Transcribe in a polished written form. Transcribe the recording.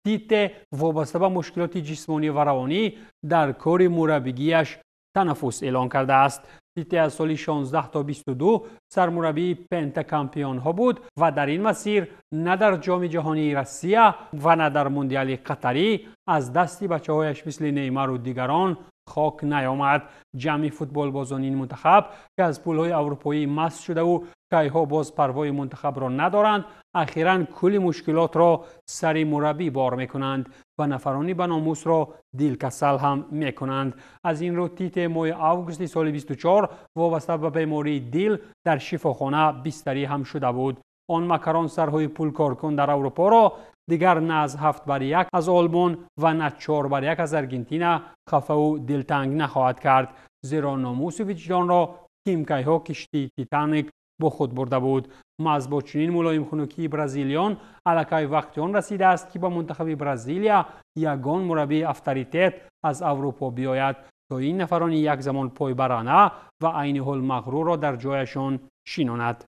Тите вобаста ба мушкилоти ҷисмонӣ ва равонӣ дар кори мураббигиаш танаффус эълон кардааст. Тите аз соли 16 то 22 сармураббии пентакампионҳо буд ва дар ин масир на дар Ҷоми ҷаҳонии Россия ва на дар Мундиали Қатарӣ аз дасти бачаҳояш мисли Неймару дигарон хок наёмад. Ҷамъи футболбозони ин мунтахаб, ки аз пулҳои аврупоӣ маст шудаву кайҳо боз парвои мунтахабро надоранд, ахиран кулли мушкилотро сари мураббӣ бор мекунанд ва нафарони баномусро дилкасал ҳам мекунанд. Аз ин рӯ Тите моҳи августи соли 24 вобаста ба бемории дил дар шифохона бистарӣ ҳам шуда буд. Он макарон сарҳои пулкоркун дар Аврупоро дигар на аз 7-1 аз Олмон ва на 4-1 аз Аргентина хафаву дилтанг нахоҳад кард, зеро номусу виҷдонро кимкайҳо киштии Титаник бо худ бурда буд. Маҳз бо чунин мулоимхунукии бразилиён аллакай вақти он расидааст, ки ба мунтахаби Бразилия ягон мураббии авторитет аз Аврупо биёяд, то ин нафарони як замон пойбарана ва айни ҳол мағрурро дар ҷояшон шинонад.